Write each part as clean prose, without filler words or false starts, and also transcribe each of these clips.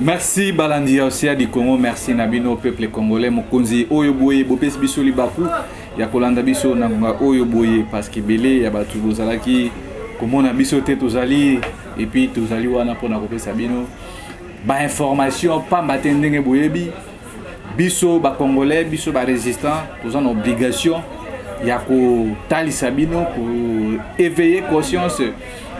Merci balandi ya Océan du Congo, merci na bino peuple congolais mokonzi oyo boye bopesi biso libaku ya kolanda biso na ngonga oyo boye, parce que ebele ya bato bozalaki komona biso te. Tozali et puis tozali wana mpona kopesa bino bainformation, pamba te ndenge boyebi, biso bacongolais, biso barésistant, toza na obligation ya kotalisa bino, koéveiller conscience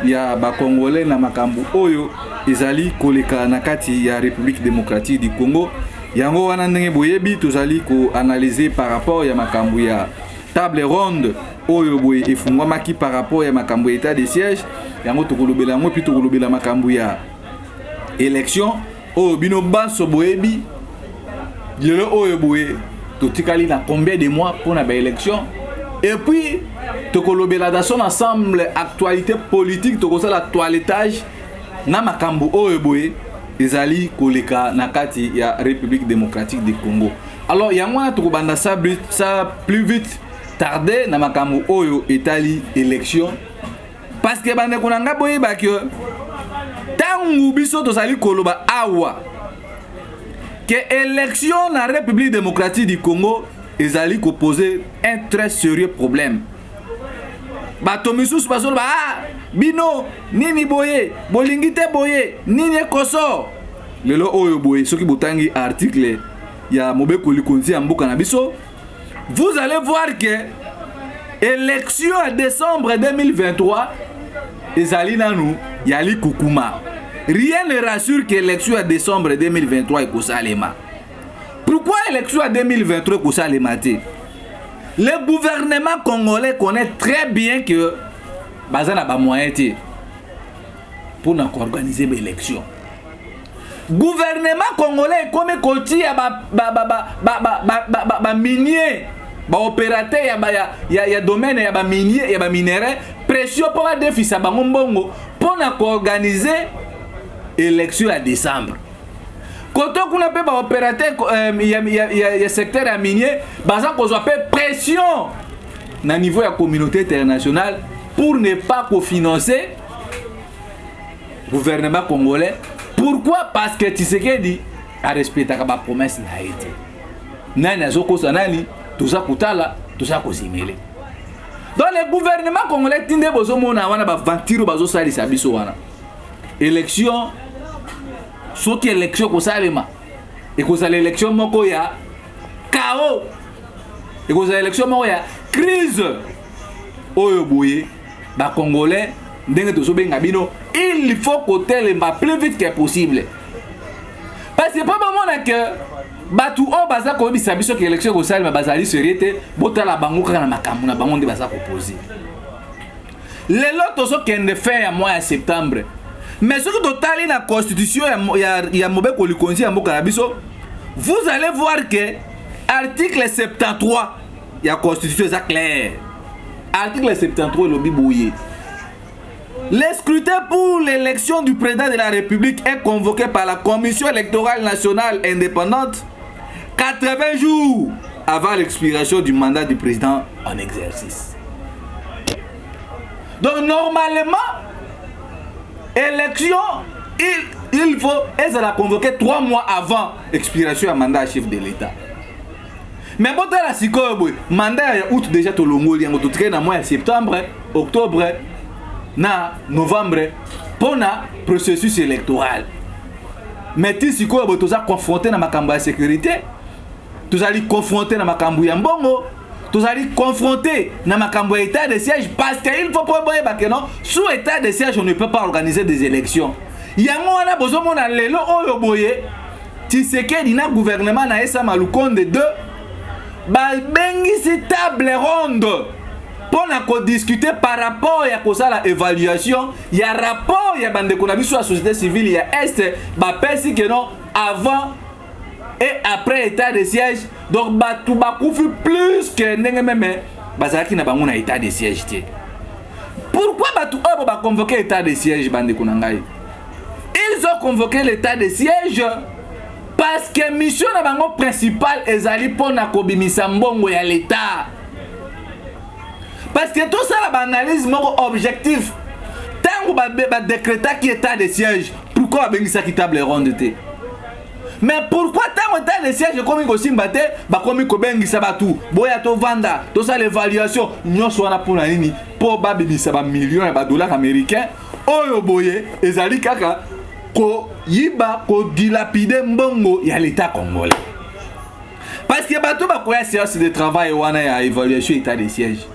ya bacongolais na makambo oyo ezali koleka na kati ya République démocratique du Congo. Yango wana, ndenge boyebi, tozali koanalyse par rapport ya makambo ya table ronde oyo boye efungwamaki par rapport ya makambo ya état de siège. Yango tokolobela yango, mpe tokolobela makambo ya élection oyo bino banso boyebi. Lelo oyo boye totikali na combien de mois mpona baélection? Et puis tokolobela dans son ensemble actualité politique, tokosala toilettage na makambo oyo boye ezali koleka na kati ya République démocratique du Congo. Alors yango wana tokobanda sa, sa plus vite tarder na makambo oyo etali élection, parce que bandeko na ngai, boyebaki, ntango biso tozali koloba awa ke élection na République démocratique du Congo ezali koposer un très sérieux problème, bato misusu bazoloba: "Ah, bino nini boye, bolingi te boye nini ekoso." Lelo oyo boye, soki botangi article ya mobeko likonzi ya mboka na biso, vous allez voir que élection ya décembre 2023 ezali nanu ya likukuma. Rien ne rassure que élection ya décembre 2023 ekosalema. Pourquoi élection ya 2023 ekosalema te? Le gouvernement congolais connaît très bien que baza na bamoyen te mpona koorganiser baélection. Gouvernement congolais ekomi kotia baminier, baopérateur ya domaine ya baminier, ya baminerai, pression mpo badefisa bango mbongo mpona koorganiser élection ya décembre. Koto kuna mpe baopérateur ya secteur ya minier baza kozwa mpe pression na niveau ya communauté internationale pour ne pas kofinancer gouvernement congolais. Pourquoi? Parce que Tshisekedi arespectaka bapromesse na ye te. Nani azokosa nani? Toza kotala, toza kozimele. Donc le gouvernement congolais, ti nde bozomona wana baventure bazosalisa biso wana, élection, soki élection ekosalema, ekozala élection moko ya chaos, ekozala élection moko ya crise oyo boye. Bacongolais, ndenge tozobenga bino, il faut kotelema plus vite que possible, parce que mpo bamona ke bato oyo baza koyebisa biso ke élection ekosalema bazali sérieux te. Botala bango kaka na makambo na bango nde baza kopose. Lelo tozokende fin ya mois ya septembre, mais soki totali na constitution ya mobeko likonzi ya mboka na biso, vous allez voir que article 73 ya constitution eza clair. Article 73 elobi boye: "Le scrutin pour l'élection du président de la République est convoqué par la Commission électorale nationale indépendante 80 jours avant l'expiration du mandat du président en exercice." Donc normalement, élection, il faut ezala convoqué 3 mois avant expiration ya mandat ya chef de l'État. Mais botala sikoyo boye, mandat ya août déjà tolongoli yango, totikali na mois ya septembre, octobre na novembre mpona processus électoral. Mais ti sikoyo boye toza confronté na makambo ya sécurité, tozali confronté na makambo ya mbongo, tozali confronté na makambo ya état de siège, parce que il faut po boyeba ke non, sous état de siège, on ne peut pas organiser des élections. Yango wana bozomona lelo oyo boye, Tshisekedi na gouvernement na ye Sama Lukonde 2 babengisi table ronde mpo na kodiscuter par rapport ya kosala évaluation ya rapport ya bandeko na biso ya société civile ya Est bapesi ke non, avant et après état de siège, donc bato bakufi plus ke ndenge même bazalaki na bango na état de siège te. Pourquoi bato oyo baconvoke état de siège? Bandeko na ngai, ils ont convoqué l'état de siège parce que mission na bango principale ezali mpona kobimisa mbongo ya l'état. Parce que tosala baanalyse moko objectif: ntango badécrétaki état de siège, pourquoi babengisaki table ronde te? Mais pourquoi ntango état de siège ekomi kosimba te, bakomi kobengisa bato, boya tovanda, tosala évaluation nyonso wana? Mpona nini? Mpo babimisa bamillion ya badollar américain oyo boye ezali kaka koyiba, kodilapider mbongo ya l'État congolais. Parce que bato bakoya séance de travail wana ya évaluation état de siège,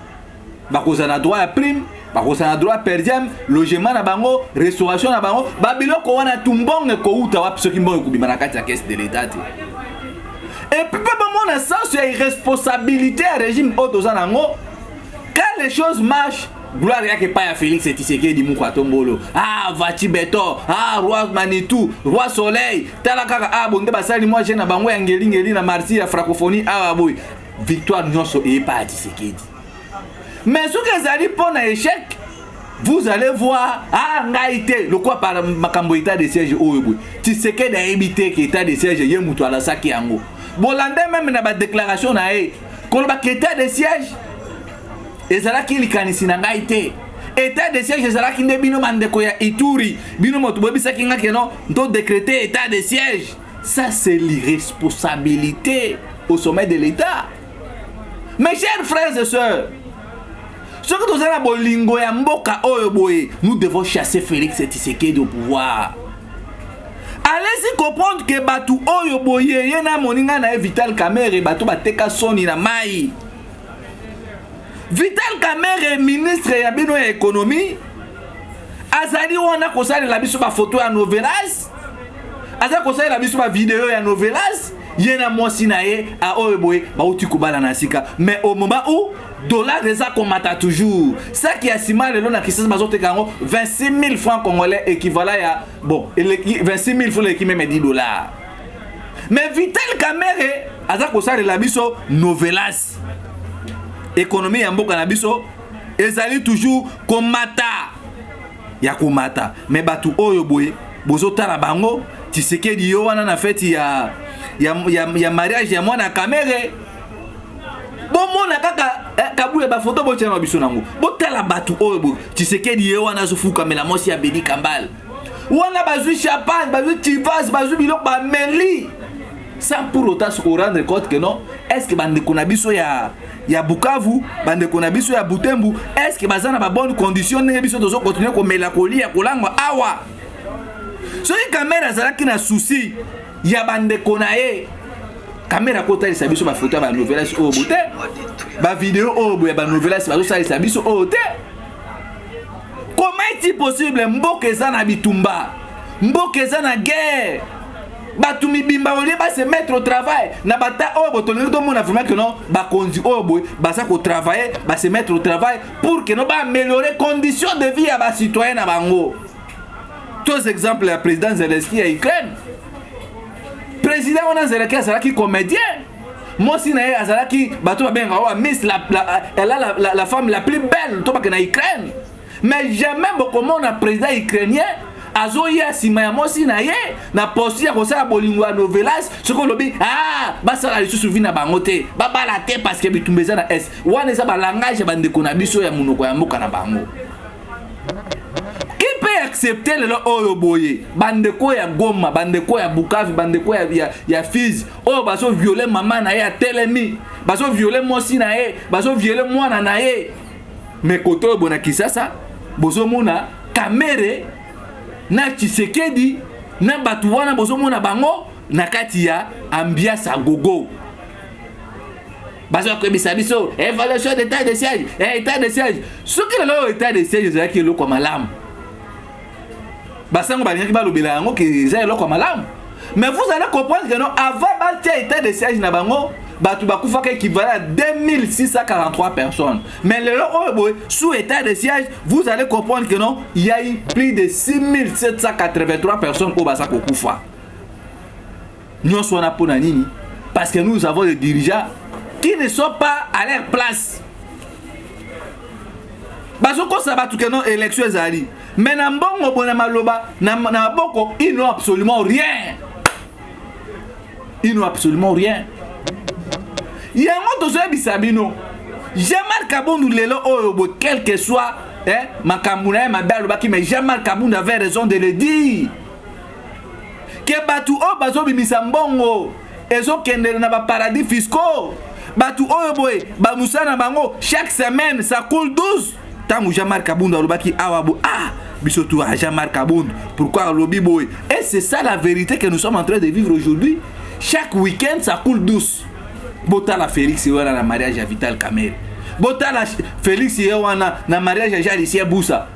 bakozala na droit ya prime, bakozala na droit per diem, logement na bango, restauration na bango, babiloko wana tu. Mbongo ekouta wapi soki mbongo ekobima na kati ya caisse de l'État te? Et puis mpe bomona sens ya irresponsabilité ya régime oyo toza nango. Quand les choses marchent, gloire yake epai ya Félix Tshisekedi Mukwa Tombolo. Ah, Fatshi Béton, ah, roi Manitou, roi soleil. Tala kaka, ah, bonde basali mwa je na bango ya ngelingeli na martyr ya francophonie awa boye, victoire nyonso eyepa ya Tshisekedi. Mais soki ezali mpo na échec, vous allez voir, ah, ngai te. Lokwa par makambo état de siège oyo boye, Tshisekedi ayebi te ke état de siège ye moto alasaki yango. Bolande même na badéclaration na ye kolobaka état de siège ezalaki likanisi na ngai te, état de siège ezalaki nde bino bandeko ya Ituri, bino moto boyebisaki nga ke non, to décréter état de siège. Ça, c'est l'irresponsabilité au sommet de l'État. Mes chers frères et sœurs, soki toza na bolingo ya mboka oyo boye, nous devons chasser Félix Tshisekedi au pouvoir. Allez-y comprendre ke bato oyo boye, ye na moninga na ye Vital Kamerhe, bato bateka soni na mai. Vital Kamerhe, ministre ya bino ya économie, azali wana kosalela biso bafoto ya novelas, aza kosalela biso bavideo ya novelas, ye na mwasi na ye oyo boye bauti kobala na sika. Mais au moment où dollar eza komata toujours, saki ya nsima lelo na Kinshasa bazoteka yango 26 000 francs congolais, équivalent ya, bon, eleki 26 000 francs, eleki même 10 dollars. Mais Vital Kamerhe aza kosalela biso novelas. Économie ya mboka na biso ezali toujours komata ya komata, mais bato oyo boye bozotala bango, Tshisekedi yo wana na feti ya mariage ya mwana Kamerhe. Bomona kaka Kabuya, bafoto botiana biso nango, botala bato oyo boye, Tshisekedi ye wana azofukamela mwasi ya Beni Kambale wana, bazwi champagne, bazwi Chivas, bazwi biloko, bameli, sans pour autant se rendre compte que non, est ce que bandeko na biso ya Bukavu, bandeko na biso ya Butembu, est ce que baza na babonne condition ndenge biso tozokontinue komela, kolia, kolangwa awa? Soki Kamerhe azalaki na souci ya bandeko na ye, Kamerhe akotalisa biso bafoto ya banovelas oyo bo te, bavideo oyo boye ya banovelas bazosalisa biso oyo te. Comment est-il possible, mboka eza na bitumba, mboka eza na guerre, bato mibimba au lieu base mettre au travail na bata oyo bo tolingi tomona vraiment que non, bakonzi oyo boye baza kotravailler, base mettre au travail pour que non, baaméliorer condition de vie ya bacitoyen na bango? Tous exemple ya président Zelensky ya Ukraine. Président wana Zelensky azalaki comédien, mwasi na ye azalaki, bato babengaka oyo miss la, la, elle a la femme la plus belle to bake na Ukraine. Mais jamais bokomona président ukrainien azoya nsima ya mwasi na ye na posti ya kosala bolingo ya novelas. Soki olobi, ah, basala lisusu vie na bango te, babala te, parce que bitumba eza na est wana, eza balangage ya bandeko na biso ya monoko ya mboka na bango. Qui peut accepter lelo oyo boye bandeko ya Goma, bandeko ya Bukavu, bandeko ya Fizi oyo bazoviole mama na ye atelemi, bazoviole mwasi na ye, bazoviole mwana na ye? Mais kote oyo boye na Kinshasa, bozomona Kamerhe na Tshisekedi na bato wana, bozomona bango na kati ya ambiance ya gogo, baza koyebisa biso évaluation d'état de siège, état de siège. Soki lelo oyo état de siège ezalaki eloko ya malamu, basango balingaki balobela yango ke eza eloko ya malamu. Mais vous allez comprendre que non, avant batia état de siège na bango, bato bakufaka équivalent à 2643 personnes. Mais lelo oyo boye, sous état de siège, vous allez comprendre que non, il y a eu plus de 6783 personnes oyo baza kokufa nyonso wana. Mpo na nini? Parce que nous avons des dirigeants qui ne sont pas à leur place. Bazokosa bato ke non, élection ezali, mais na mbongo boye na maloba na maboko, ils n'ont absolument rien, ils n'ont absolument rien. Yango tozoyebisa bino, Jean-Marc Kabundu lelo oyo boye, quel que soit, eh, makambo na ye mabe alobaki, mais Jean-Marc Kabundu avait raison de le dire. Ke bato oyo bazobimisa mbongo ezokendele na baparadis fiscaux, bato oyo boye bamosala na bango chaque semaine ça coule 12. Ntango Jean-Marc Kabund alobaki awa bo, ah, biso tu, ah, Jean-Marc Kabund, pourquoi alobi boye? Et c'est ça la vérité que nous sommes en train de vivre aujourd'hui. Chaque week-end ça coule douce. Botala Félix wana na mariage ya Vital Kamerhe, botala Félix ye wana na mariage ya Jean Lucien Busa.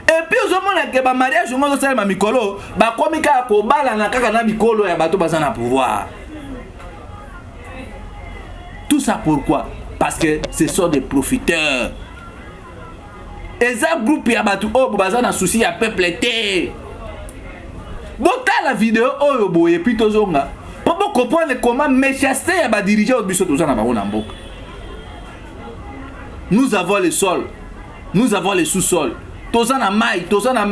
Et puis ozomona ke bamariage yango ezosalema mikolo, bakomi kaka kobalana kaka na mikolo ya bato baza na pouvoir. Tout ça pourquoi? Parce que ce sont des profiteurs. Eza groupe ya bato oyo baza na souci ya peuple te. Botala video oyo boye, puis tozonga mpo bocomprendre comment méchanceté ya badirigeants oyo biso toza na bango na mboka. Nous avons le sol, nous avons le sous-sol, toza na mai, toza na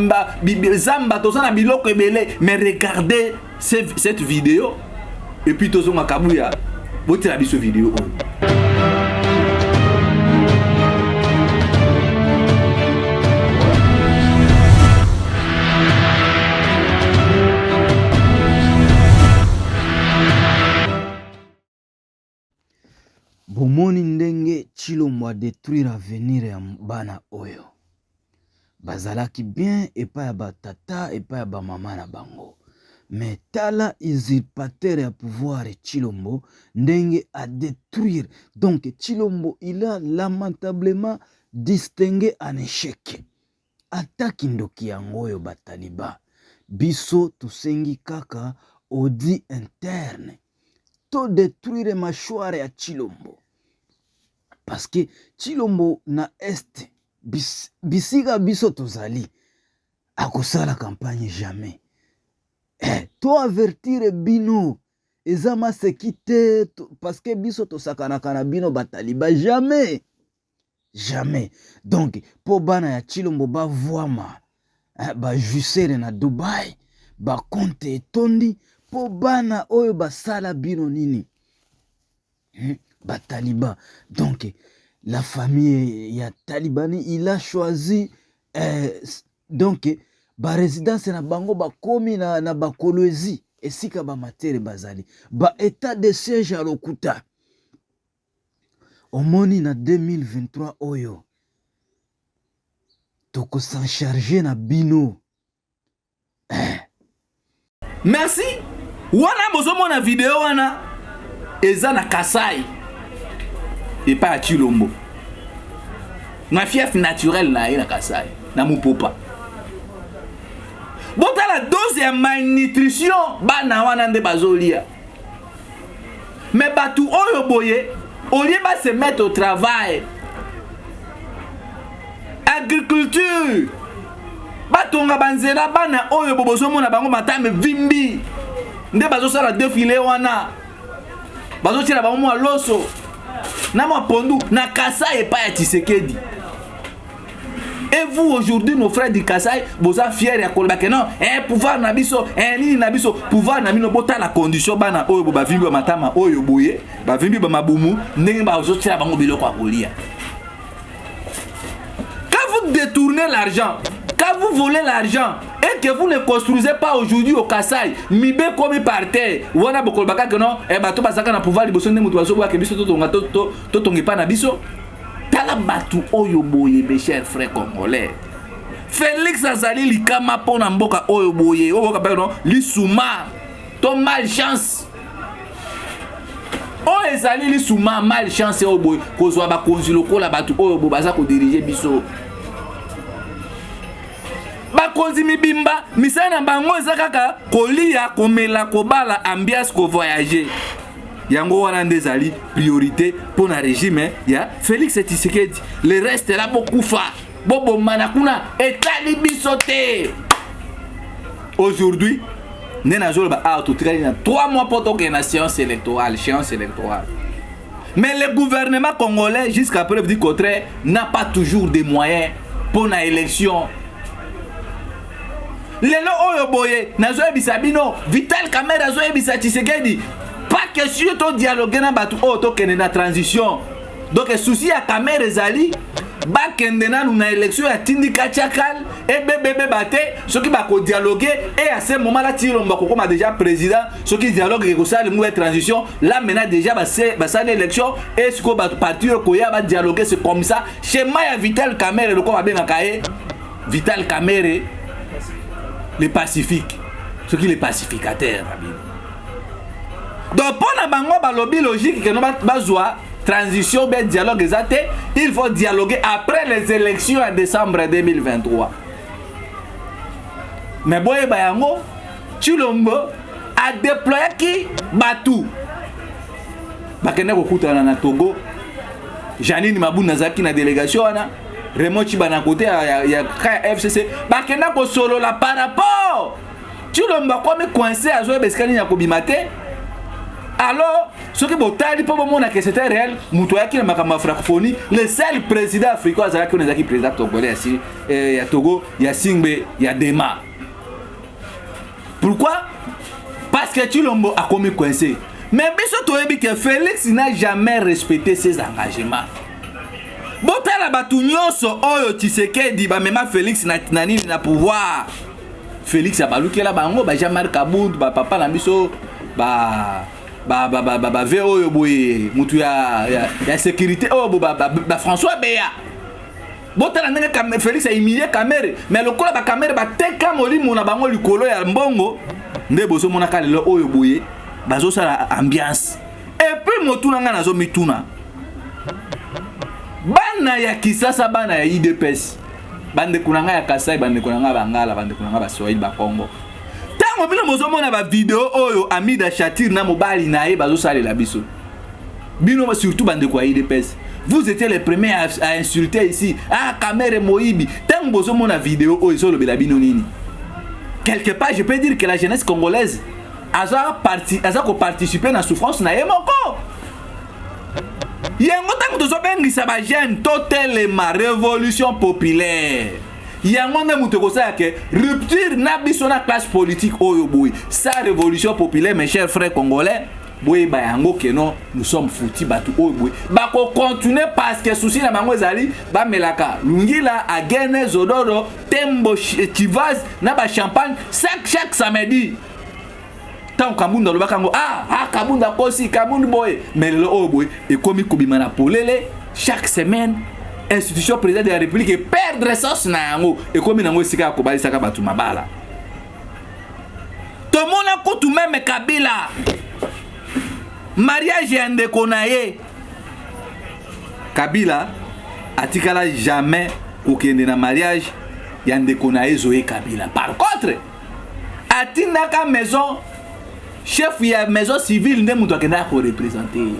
zamba, toza na biloko ebele. Mais regardez cette vidéo et puis tozonga. Kabuya, botela biso video oyo. Bomoni ndenge Tshilombo adétruire avenir ya bana oyo bazalaki bien epai ya batata, epai ya bamama na bango. Mais tala usurpateur ya pouvoir Tshilombo, ndenge adétruire. Donc Tshilombo, il a lamentablement distingué en échec. Ata kindoki yango oyo bataliba, biso tosengi kaka audit interne, to détruire mâchoire ya Tshilombo, parce que Tshilombo na Est bisika biso tozali akosala campagne jamais. To avertir bino, eza maseki te, parce que biso tosakanaka na bino bataliba jamais, jamais. Donc mpo bana ya Tshilombo bavwama, bajouisseur na Dubai, bacompte etondi, mpo bana oyo basala bino nini? Bataliba. Donc la famille ya Talibani, il a choisi donc barésidence na bango bakomi na bakolwezi, esika bamatere bazali, ba état de siège ya lokuta. Omoni, na 2023 oyo tokos'en charger na bino. Merci. Wana bozomona video wana eza na Kasai, epai ya Tshilombo, na fief naturel na ye na Kasai, na Mopopa. Botala dose ya malnutrition bana wana nde bazolia. Mais bato oyo boye, au lieu ba se mettre au travail, agriculture, batonga banzela, bana oyo bo bozomona bango matame vimbi nde bazosala défilé wana, bazotiela bango mwa loso na mwa pondu na Kasai epai ya Tshisekedi. Et vous aujourd'hui, nos frères du Kasai, boza fiers ya koloba ke non, pouvoir na biso, nini na biso, pouvoir na bino, botala condition bana oyo bo bavimbi ba matama oyo boye, bavimbi ba mabumu, ndenge bazotiela bango biloko ya kolia. Quand vous détournez l'argent, quand vous volez l'argent et que vous ne construisez pas aujourd'hui au Kasaï, mibe komi par terre, wana bokoloba kaka non, bato bazaka na pouvoir liboso nde moto bazoboyaka biso totonga, totonga epai na biso. Tala bato oyo boye, mes chers frères congolais. Félix azali likama mpo na mboka oyo boye, oyo boyoka mpe no lisuma to malchance. Oyo ezali lisuma, malchance oyo boye kozwa bakonzi lokola bato oyo boye baza kodiriger biso. Bakonzi mibimba, misala na bango eza kaka kolia, komela, kobala, ambiance, kovoyager. Yango wana nde ezali priorité mpo na régime ya Félix Tshisekedi. Le reste la, bokufa, bobomana kuna, etali biso te. Aujourd'hui nde nazoloba awa, totikali na 3 mois mpo tokende na séance électorale, séance électorale. Mais le gouvernement congolais, jusqu'à preuve du contraire, n'a pas toujours des moyens pour na élection. Lelo oyo boye nazoyebisa bino, Vital Kamerhe azoyebisa Tshisekedi: pas question to dialogue na bato oyo, tokende na transition. Donc souci ya Kamerhe ezali Bakende nanu na élection ya tindika tiakal ebebebeba te. Soki bakodialogue e à ce moment là, Tshilombo akokoma déjà président. Soki dialogue ekosala lingu ya transition là, maintenant déjà basali élection e sikoyo bato parti oyo koya badialogue. C'est comme ça, schéma ya Vital Kamerhe, lokola babengaka ye Vital Kamerhe le pacifique, soki le pacificateur na bino. Donc mpo na bango, balobi logique que non, bazwa transition bien, dialogue eza te, il faut dialoguer après les élections en décembre 2023. Mais boyeba yango, Tshilombo adéployaki bato, bakende kokutana na Togo. Jeanine Mabunda azalaki na délégation wana, Raymond Tshibanda na côté ya FCC. Bakenda kosolola par rapport Tshilombo akomi coincé, azoyeba esika nini ya kobima te. Alors soki botali mpo bomona que c'était réel, moto ayaki na makambo ya francophonie, le seul président africain azalaki wana ezalaki président togolais ya Togo, ya Gnassingbé Eyadéma. Pourquoi? Parce que Tshilombo akomi coincé. Mais biso toyebi que Félix n'a jamais respecté ses engagements. Botala bato nyonso oyo Tshisekedi bamema Félix na nini, na pouvoir. Félix abalukela bango, ba Jean-Marc Kabund, bapapa na biso, ba bave oyo boye, mutu ya sécurité oyo bo ba François Beya. Botala ndenge Félix ahumilie Kamerhe. Mais lokola baKamerhe bateka molimo na bango likolo ya mbongo, nde bozomonaka lelo oyo boye bazosala ambiance. Et puis motuna ngai nazomituna, bana ya Kisasa, bana ya UDPS, bandeko na ngai ya Kasai, bandeko na ngai Bangala, bandeko na ngai Baswahili, Bakongo, ntango bino bozomona bavideo oyo Amida Shatir na mobali na ye bazosalela biso, bino surtout bandeko ya UDPS, vous étiez les premiers à insulter ici: "Ah, Kamerhe moyibi." Ntango bozomona video oyo, ezolobela bino nini? Quelque part, je peux dire que la jeunesse congolaise aza koparticipe na souffrance na ye moko. Yango ntango tozobengisa bajeune, totelema, révolution populaire, yango nde moto ekosala que rupture na biso na classe politique oyo boye. Sa révolution populaire, mes chers frères congolais, boyeba yango que non, nous sommes foutus. Bato oyo boye bakocontinue parce que souci na bango ezali bamelaka lungila, agene, zododo, tembo, Chivas na bachampagne chaque samedi. Ntango Kabund alobaka yango: "Ah, ah, Kabund akosi, Kabund boye." Mais lelo oyo boye ekomi kobima na polele. Chaque semaine, institution président de la République eperdre sens na yango, ekomi nango esika ya kobalisaka bato mabala. Tomona kutu même Kabila, mariage ya ndeko na ye. Kabila atikala jamais kokende na mariage ya ndeko na ye Zoe Kabila. Par contre, atindaka maison, chef ya maison civile nde moto akendaka koreprésenter ye.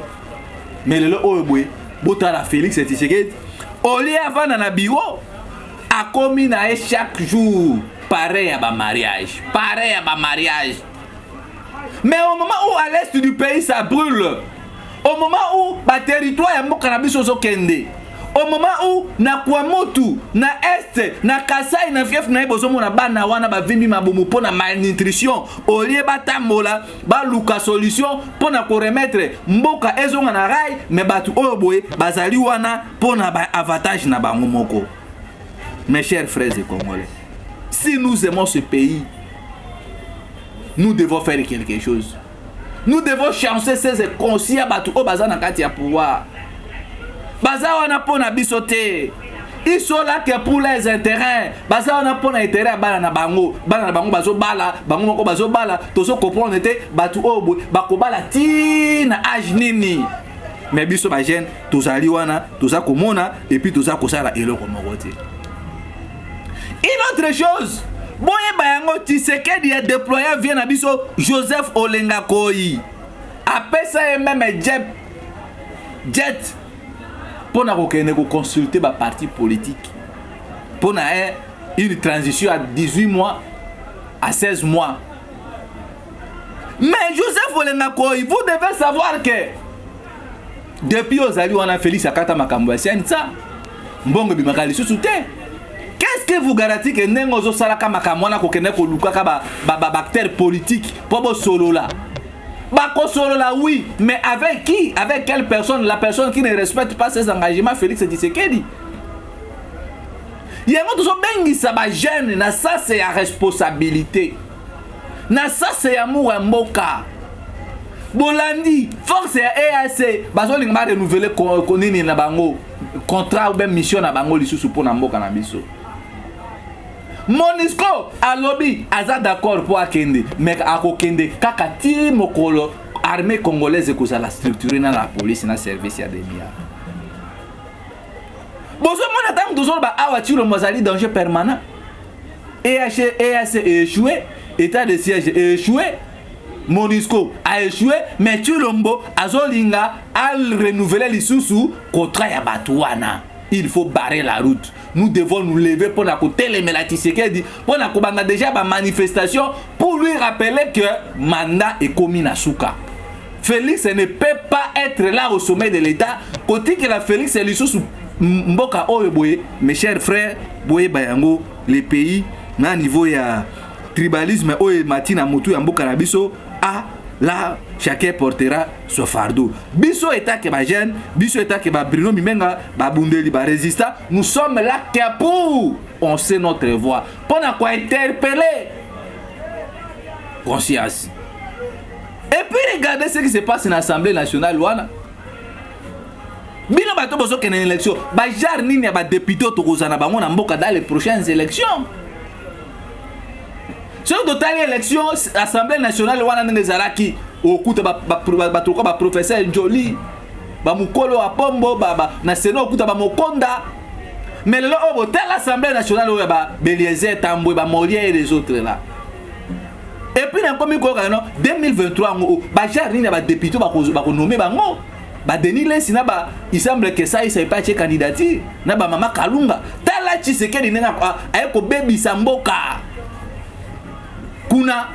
Mais lelo oyo boye, botala Félix Tshisekedi, au lieu avanda na bureau, akomi na ye chaque jour parrain ya bamariage, parrain ya bamariage. Mais au moment où à l'est du pays ça brûle, au moment où baterritoire ya mboka na biso ozokende, au moment où na Kwamouth, na Est, na Kasai, na fief na ye, bozomona bana wana bavimbi mabumu mpo na malnutrition, au lieu batambola baluka solution mpo na koremettre mboka ezonga na rail, mais bato oyo boye bazali wana mpo na baavantage na bango moko. Mes chers frères et Congolais, si nous aimons ce pays, nous devons faire quelque chose. Nous devons changer ces conscients ya bato oyo baza na kati ya pouvoir. Baza wana mpo na biso te, ils sont là que pour les intérêts. Baza wana mpo na intérêt ya bana na bango. Bana na bango bazobala, bango moko bazobala. Tozo comprendre te bato oyo boye bakobala ti na âge nini. Mais biso bajeune tozali wana, toza komona et puis toza kosala eloko moko te. Une autre chose, boyeba yango, Tshisekedi adéploya vieux na biso Joseph Olenga Koyi, apesa ye même jet mpo na kokende koconsulte baparti politique mpo na ye une transition à 18 mois, à 16 mois. Mais Joseph Olenga Koyi, vous devez savoir que depuis ozali wana, Félix akata makambo ya CNSA, mbongo ebimaka lisusu te. Qu'est-ce que vous garantit que ndenge ozosalaka makambo wana, kokende kolukaka baacteur politique mpo bosolola? Bakosolola, oui, mais avec qui? Avec quelle personne? La personne qui ne respecte pas ses engagements, Félix Tshisekedi. Yango tozobengisa bajeune na sase ya responsabilité, na sase ya amour ya mboka. Bolandi force ya EAC bazolinga barenouveler nini na bango, contrat ou bien mission na bango lisusu mpo na mboka na biso. MONUSCO alobi aza d'accord mpo akende, mais akokende kaka ti mokolo armée congolaise ekozala structurée na la police na service ya DMIA. Bozomona ntango tozoloba awa, Tshilombo azali danger permanent. EAC, EAC échoué, état de siège échoué, MONUSCO a échoué, mais Tshilombo azolinga arenouveler lisusu contrat ya bato wana. Il faut barrer la route. Nous devons nous lever mpona kotelemela Tshisekedi, mpona kobanda déjà bamanifestation pour lui rappeler que mandat ekomi na suka. Félix ne peut pas être là au sommet de l'État. Kotikela Félix lisusu mboka oyo boye, mes chers frères, boyeba yango, le pays na niveau ya tribalisme oyo emati na motu ya mboka na biso. Ah là, chacun portera son fardeau. Biso etake bajeune, biso etake babruno Mimenga, babundeli, barésistant, nous sommes là que pour on sait notre voix, mpona kointerpeller conscience. Et puis regardez ce qui se passe na Assemblée nationale wana. Bino bato bozokende na élection, bajare nini ya badéputé oyo tokozala na bango na mboka dans les prochaines élections? Soki totali élection Assemblée nationale wana ndenge ezalaki, okuta bato lokola baprofesseur Njoli, bamokolo ya Pombo na Sénat, okuta bamokonda. Mais lelo oyo, botala Assemblée nationale oyo ya baeliezer Tambwe, bamolière et les autres là. Et puis nakomi koyoka no 2023 yango, bajare nini ya badéputé bakonommer bango? Badenis Lesi na ba, il semble que ça isa epa atie candidature na bamama Kalunga. Tala Tshisekedi ndenge aye kobebisa mboka kuna.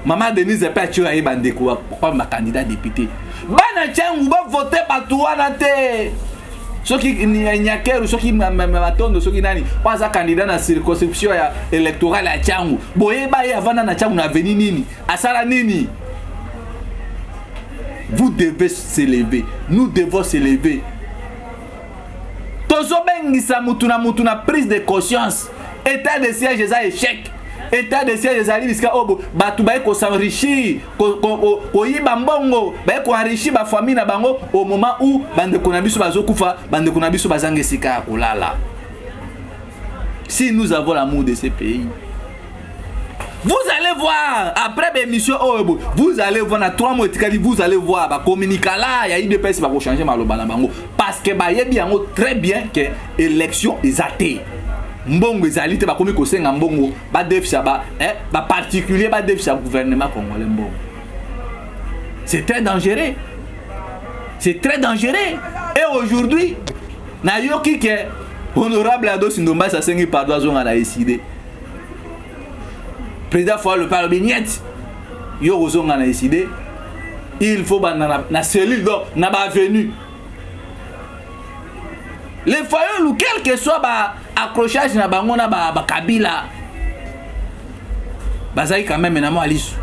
Mama Denise mpe atie oyo aye, bandeko comme bacandidat député. Bana Ntiangu bavote bato wana te. Soki Nyakeru, soki Matondo, soki nani po aza candidat na circonscription ya électorale ya Ntiangu, boyeba ye avanda na Ntiangu na avenue nini, asala nini. Vous devez s'élever, nous devons s'élever. Tozobengisa mutu na mutu na prise de conscience. État de siège eza échec. État de siège ezali bisika oyo bato baye kos'enrichir, koyiba mbongo, baye koenrichir bafamille na bango au moment où bandeko na biso bazokufa, bandeko na biso bazanga esika ya kolala. Si nous avons l'amour de ce pays, vous allez voir après bémission oyo, vous allez voir na 3 mois etikali, vous allez voir bacommuniqué la ya UDPS bakochange maloba na bango, parce que bayebi yango très bien que élection eza te, mbongo ezali te. Bakomi kosenga mbongo, badefisa baparticulier, badefisa gouvernement congolais mbongo. C'est très dangereux, c'est très dangereux. Et aujourd'hui nayoki ke honorable Ados Ndombasi asengi pardon, azonga na ECiDé. Président Fayulu mpe alobi niet, yo kozonga na ECiDé, il faut banda na cellule, donc na baavenue. Les Fayulu, quel que soit baaccrochage na bango na bakabila, bazali quand même na mwa lisu.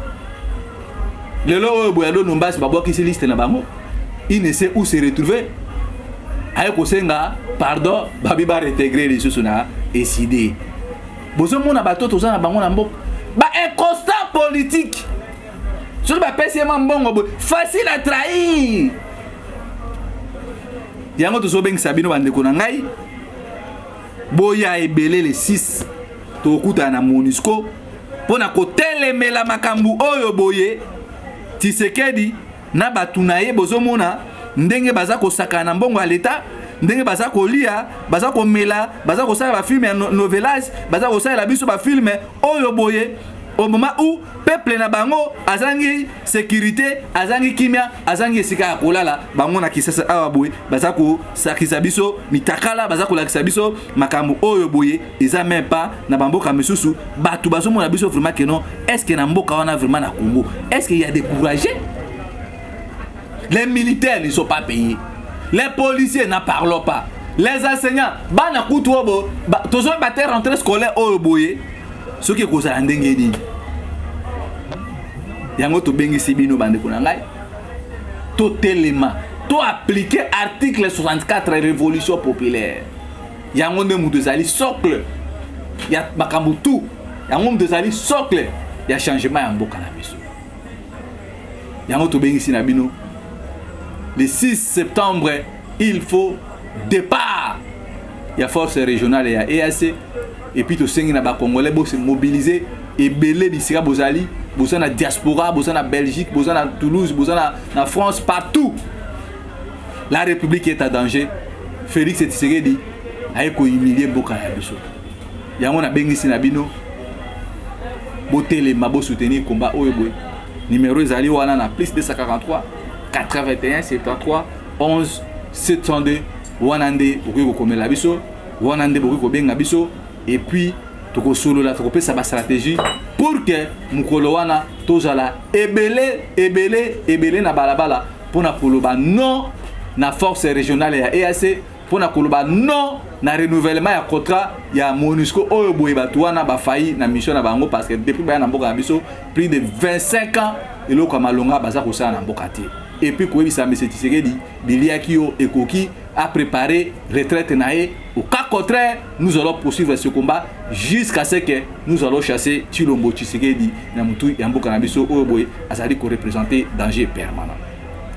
Lelo oyo boye, Ado Ndombasi babwakisi liste na bango, il ne sait où se retrouver. Aye kosenga pardon, babi baréintégrer lisusu na ECiDé. Bozomona bato toza na bango na mboka, bainconstant politique. Soki bapesi ye mwa mbongo boye, facile à trahir. Yango tozobengisa bino, bandeko na ngai, boya ebele le 6, tokokutana na MONUSCO mpo na kotelemela makambo oyo boye. Tshisekedi na bato na ye, bozomona ndenge baza kosakana na mbongo ya leta, ndenge baza kolia, baza komela, baza kosala bafilme ya novelas, baza kosalela biso bafilme oyo boye au moment où peuple na bango azangi sécurité, azangi kimia, azangi esika ya kolala. Bango na Kisasa awa boye baza kosakisa biso mitakala, baza kolakisa biso makambo oyo boye eza même pas na bamboka misusu. Bato bazomona biso vraiment que non, est ce que na mboka wana vraiment, na Congo, est ce qu'il y a découragé? Les militaires ne sont pas payés, les policiers, n'en parlons pas, les enseignants, bana kutu oyo tozoyeba te rentrée scolaire oyo boye soki ekozala ndenge nini. Yango tobengisi bino, bandeko na ngai, totelema, toappliquer article 64, révolution populaire. Yango nde moto ezali socle ya makambo tout. Yango moto ezali socle ya changement ya mboka na biso. Yango tobengisi na bino le 6 septembre, il faut départ ya force régionale ya EAC. Et puis tosengi na bacongolais bose mobiliser ebele bisika bozali, boza na diaspora, boza na Belgique, boza na Toulouse, boza na France, partout. La République est à danger. Félix Tshisekedi aye kohumilie mboka ya biso. Yango nabengisi na bino, botelema, bosoutenir combat oyo boye. Numéro ezali wana na plus 243 81 73 11 702. Wana nde bokoki kokomela biso, wana nde bokoki kobenga biso, et puis tokosolola, tokopesa bastratégie pour que mokolo wana tozala ebele, ebele, ebele na balabala mpona koloba non na force régionale ya EAC, mpona koloba non na renouvellement ya contrat ya MONUSCO oyo boye. Bato wana bafailli na mission na bango, parce que depuis baya na mboka na biso plus de 25 ans, eloko ya malonga baza kosala na mboka te. Et puis koyebisa M Tshisekedi, biliaki yo ekoki, a préparer retraite na ye. Au cas contraire, nous allons poursuivre ce combat jusqu'à ce que nous allons chasser Tshilombo Tshisekedi na mutu ya mboka na biso oyo boye azali koreprésenter danger permanent.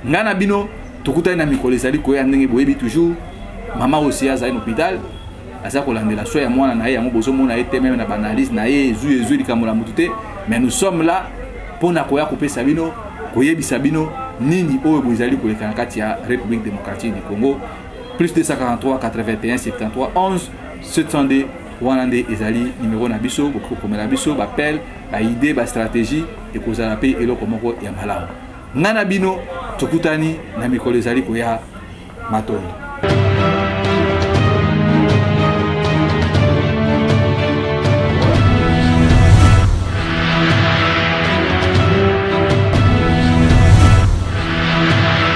Ngai na bino tokutani na mikolo ezali koya. Ndenge boyebi toujours, mama osi azali na hôpital, aza kolandela soins ya mwana na ye. Yango bozomona ye te, même na baanalyse na ye ezwi ezwi likambo na motu te. Mais nous sommes là mpona koya kopesa bino, koyebisa bino nini oyo boezali koleka na kati ya République démocratique du Congo. Plus 243 81 73 11 702, wana nde ezali numéro na biso. Bokoki kokomela biso baappel, baidée, bastratégie, ekozala mpe eloko moko ya malamu. Ngai na bino tokutani na mikolo ezali koya. Matondo.